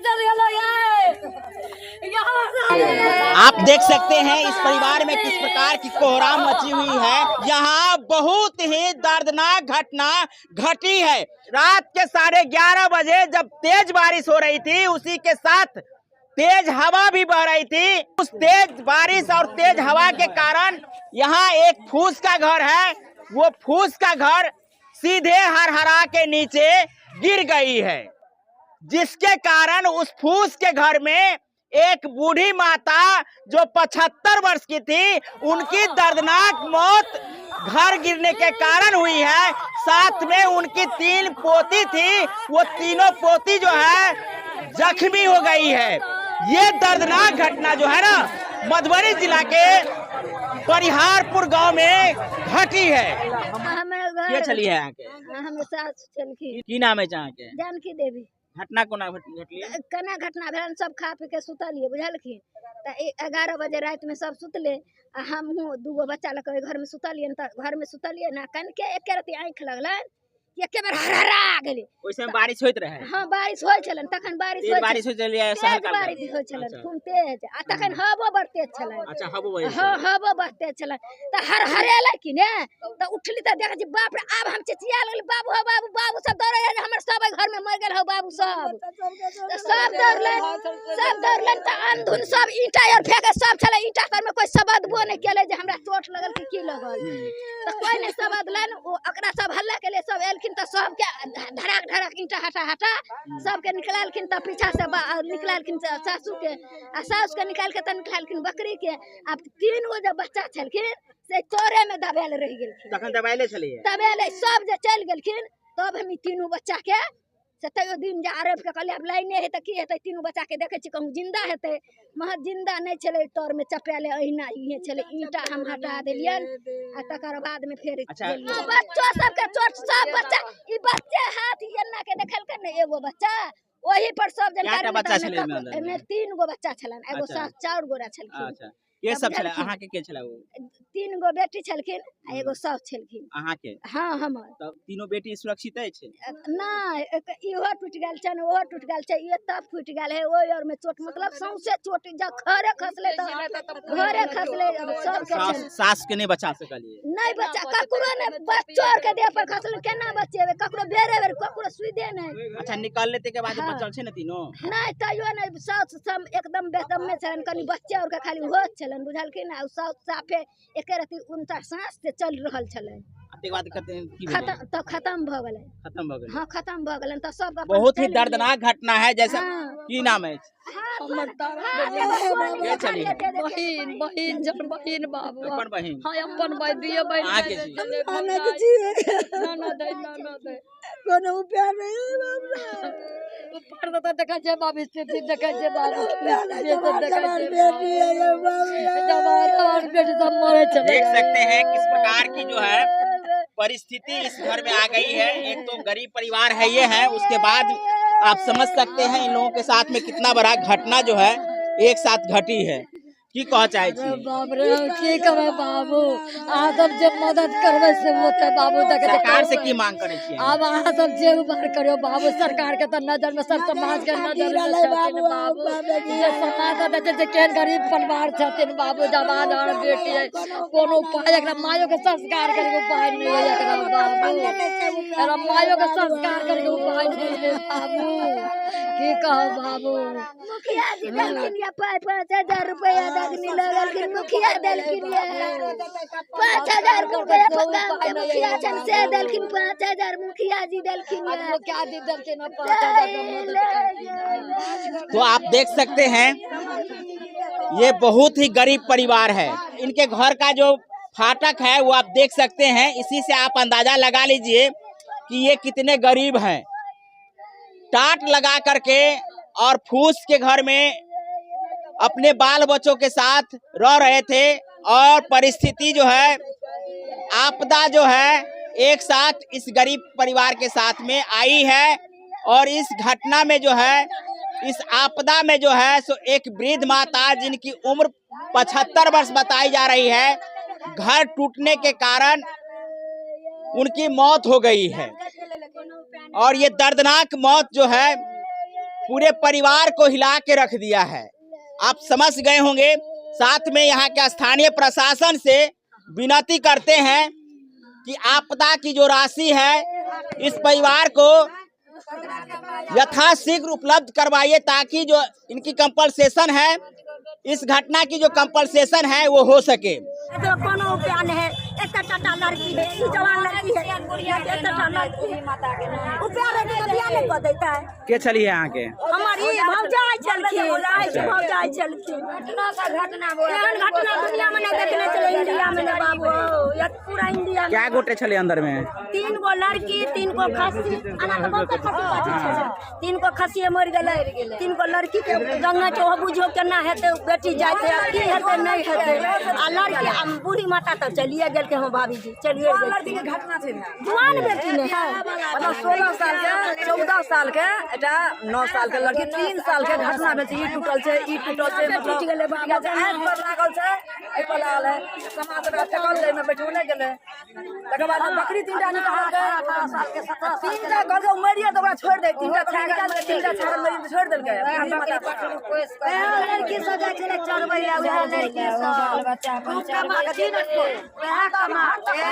चल गेलै आप देख सकते हैं इस परिवार में किस प्रकार की कोहराम मची हुई है। यहाँ बहुत ही दर्दनाक घटना घटी है। रात के 11:30 बजे जब तेज बारिश हो रही थी, उसी के साथ तेज हवा भी बह रही थी। उस तेज बारिश और तेज हवा के कारण यहाँ एक फूस का घर है, वो फूस का घर सीधे हरहरा के नीचे गिर गई है, जिसके कारण उस फूस के घर में एक बूढ़ी माता जो 75 वर्ष की थी, उनकी दर्दनाक मौत घर गिरने के कारण हुई है। साथ में उनकी 3 पोती थी, वो तीनों पोती जो है जख्मी हो गई है। ये दर्दनाक घटना जो है ना मधुबनी जिला के परिहारपुर गांव में घटी है। हमर के घर छलिए अहाँ के? हमर सास छलखिन। की नाम है अहाँ के? जानकी देवी। घटना कोना घटली? केना घटना भेल, सब खा पी के सुतलियै बुझलखिन। तऽ 11 बजे रातिमे सब सुतलै आ हमहूँ दूगो बच्चा लऽ कऽ ओहि घरमे सुतलियै। तऽ घरमे सुतलियै ने, कनिके एके रत्ती आँखि लगलनि कि एके बेर हरहरा गेलै। ओहि समय बारिश होइत रहै? हँ, बारिश होइ छलनि तखन, बारिश तेज होइ बारिश होइत छलै? तेज हल्का बारिश होइ छलनि। अच्छा। खूब तेज, आ तखन हवो बड़ तेज छलनि। अच्छा, हवो बहै हँ छलै। हवो बड़ तेज छलनि तऽ हरहरेलै कि ने, तऽ उठली तऽ देखै छी, बाप रे, आब हम चिचिया लगली, बाबू हौ बाबू, बाबू सब दौड़ै जे हमर सब एहि घरमे मरि गेल हौ बाबू सब। तऽ सब दौड़लनि, सब दौड़लनि तऽ अंधुन सब ईंटा आर फेंके सब छलै ईंटा तरमे, कोइ सबदबो नहि केलै जे हमरा चोट लगल कि की लगल, तऽ कोइ नहि सबदलनि। ओ ओकरा सब हल्ला केलै, सब एलखिन तऽ सबके धड़ाक धड़ाक ईंटा हटा हटा सबके निकललखिन। तऽ पीछा से निकललखिन सासुके, आ सासुके निकालि के तऽ निकललखिन बकरीके। आ 3 गो जे बच्चा छलखिन से तोरे में दबायल रहि गेलखिन। तखन दबाइले छलैए? दबायल सब जे चलि गेलखिन तब हम ई तीनू बच्चा के से तैयो दिन जे आरब के कहलियै, आब लाइने हेतै की हेतै, तीनू बच्चा के देखै छी कहूँ जिंदा हेतै, महज जिंदा नहि छलै, तर में चपेले अहिना इहे छलै, ईंटा हम हटा देलियनि आ तकर बाद में फेर अच्छा। गेलियै। हँ, बच्चो सबके चोट, सब बच्चा ई बच्चे हाथ एना के देखेलकै ने एगो बच्चा, ओही पर सब कएटा जानकारी बच्चा छलै एहिमे अंदर? एहिमे 3 गो बच्चा छलनि, एगो अच्छा। सास 4 गोरा छलखिन। अच्छा, के तब सब छलै? बुझलखिन। अहाँ के के छलै ओ? 3 गो बेटी छलखिन आ एगो साउस छलखिन। अहाँ के? हँ, हमर। तब तीनों बेटी सुरक्षित अछि? नहि, इहो टूटि गेल छनि, ओहो टूटि गेल छै, एतऽ फूटि गेल है, ओहि आर में चोट, मतलब सौंसे चोट, जब घरे खसलै तऽ घरे खसलै, अब सबके सास छनि। सास के नहि बचा सकलियै? नहि बचा, ककरो नहि, बच्चो आर के देह पर खसलै, केना बचेबै, ककरो बेरे बेर ककरो सुइदे नहि। अच्छा, निकलले के बाद हँ। बचल छै ने तीनों? नहि, तैयो नहि, साउस सब एकदम बेदमे छलनि, कनि बच्चे आर के खाली होश छलनि बुझलखिन, आ साउस साफे एके रति उनटा साँस से चलि रहल छलनि। आ तकर बाद कते की भेलै? खतम तऽ खतम भऽ गेलै। खत्म भऽ गेलै? हँ, खतम भऽ गेलनि तऽ सब अपन बहुत ही चलि गेलै। दर्दनाक घटना है। जैसा हँ। की नाम है? हाथ हाथ एगो कोन के छलियै? बहिन, बहिन जन, बहिन बाबू। अपन बहिन? हाँ, अपन बहिन, दुइये बहिन। अहाँ के छी? ननद है, ननद है। कोनो उपाय नहीं बाबू। ऊपर तऽ देखै छै बाबू, स्थिति देखै छै बाबू, जवान देखै जवान छै बेटी है ये बाबू। जवान जवान बेटी सब मरै छै। देख सकते हैं किस प्रकार की जो है परिस्थिति इस घर में आ गई है। एक तो गरीब परिवार है ये है, उसके बाद आप समझ सकते हैं इन लोगों के साथ में कितना बड़ा घटना जो है एक साथ घटी है। की कह चाहे अरे छी? बाप रे, की करबै बाबू, अहाँ सब जे मदद करबै से होतै बाबू। देखै छै सरकार से की मांग करे छियै? आब अहाँ सब जे उबार करियौ बाबू, सरकार के तऽ नजर में, सब समाज के नजर में छथिन बाबू, जे समाज के देखै छै केहन गरीब परिवार छथिन बाबू, जवान जवान बेटी है, कोनो उपाय एकरा मायो के संस्कार करे के उपाय नहीं है एकरा बाबू, एकरा मायो के संस्कार करे के उपाय नहीं है बाबू, की कहब बाबू। मुखिया जी देलखिन या पाइ 5000 रुपया दगनी लगलखिन, मुखिया देलखिन या 5000 रुपया, गाम के मुखिया छनि से देलखिन 5000, मुखिया जी देलखिन या। मुखिया जी देलखिन 5000 के मदद करथिन। तो आप देख सकते हैं ये बहुत ही गरीब परिवार है। इनके घर का जो फाटक है वो आप देख सकते हैं, इसी से आप अंदाजा लगा लीजिए कि ये कितने गरीब हैं। टाट लगा करके और फूस के घर में अपने बाल बच्चों के साथ रह रहे थे और परिस्थिति जो है, आपदा जो है एक साथ इस गरीब परिवार के साथ में आई है। और इस घटना में जो है, इस आपदा में जो है सो एक वृद्ध माता जिनकी उम्र 75 वर्ष बताई जा रही है, घर टूटने के कारण उनकी मौत हो गई है। और ये दर्दनाक मौत जो है पूरे परिवार को हिला के रख दिया है। आप समझ गए होंगे। साथ में यहाँ के स्थानीय प्रशासन से विनती करते हैं कि आपदा की जो राशि है इस परिवार को यथाशीघ्र उपलब्ध करवाइए, ताकि जो इनकी कंपनसेशन है, इस घटना की जो कंपनसेशन है वो हो सके। एकरो कोनो उपाय नहीं है। एक टाटा लड़की है, ई जवान लड़की है, एक टाटा लड़की है। उपाय रहते तो बियाह नहीं कऽ दैतै। के छलिए अहाँ के? हमर ई भौजाइ छलखिन, आइ छै भौजाइ छलखिन। घटना एहन घटना दुनिया में नहीं देखने छलै, इंडिया में नहीं बाबू, या पूरा इंडिया में। क्या गोटे छलिए अंदर में? 3 गो लड़की, 3 गो खस्सी, एना तऽ बहुते खस्सी बचै छै। 3 गो खस्सी मरि गेलै, 3 गो लड़की के गंगा छै, ओहो बुझियौ केना हेतै, बेटी जाइत है, की हेतै नहि हेतै। आ लड़की आ बूढ़ी माता तऽ चलिए गेलकै, हम भाभीजी चलिए गेलखिन। लड़की के घटना छै ने, जुआन बेटी ने है। मतलब 16 साल के, 14 साल के, एकटा 9 साल के लड़की, 3 साल के घटना भेल छै। ई टूटल छै, ई टूटल छै, मतलब टूटि गेलै बाबू। आँखि पर लागल छै, एहि पर लागल है, समाज ओकरा फेकल छै, एहिमे बैठो नहि गेलै। तकर बाद बकरी 3टा निकाललकै, 3टा कहलकै ओ मरिये तऽ ओकरा छोड़ि दे, 3टा छागर, 3टा छागर मरि तऽ छोड़ि देलकै। लड़की सब जाइ छलै चरबै लए, उएह लड़की सब खूब कमा उएह कमा के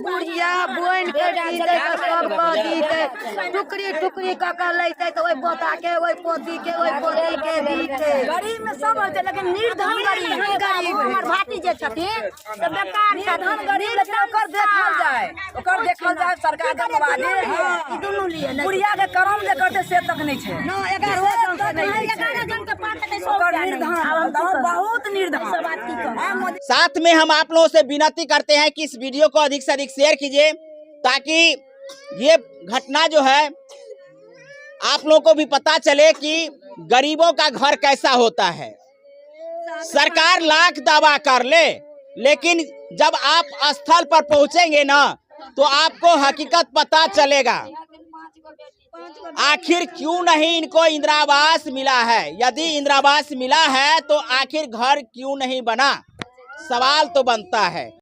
बुढ़िया बोनि के दीतै तऽ सब कऽ दीतै, टुकड़ी टुकड़ी कऽ कऽ लैतै तऽ ओहि पोता के, ओहि पोती के, ओहि पोती के दीतै। गरीब में सब होइ छै, लेकिन निर्धन गरीब, बाबू हमर भाती जे छथिन तऽ बेकार निर्धन छथिन। गरीब, लेकिन ओकर देखल जाय, ओकर देखल जाय सरकार धन्यवाद। ई दुनू लिए नहि। बुढ़िया के करम जे करते से तक नहीं छै, से तक नहीं छै। 11 जन के पात हेतै, सौ ओकर रुपया नहि। निर्धन, आब हम की बताउ, करब? बहुत निर्धन। सब बात की कहब? साथ में हम आप लोगों से विनती करते हैं कि इस वीडियो को अधिक से अधिक शेयर कीजिए, ताकि ये घटना जो है आप लोगों को भी पता चले कि गरीबों का घर कैसा होता है। सरकार लाख दावा कर ले, लेकिन जब आप स्थल पर पहुंचेंगे ना तो आपको हकीकत पता चलेगा आखिर क्यों नहीं इनको इंदिरा आवास मिला है। यदि इंदिरा आवास मिला है तो आखिर घर क्यों नहीं बना, सवाल तो बनता है।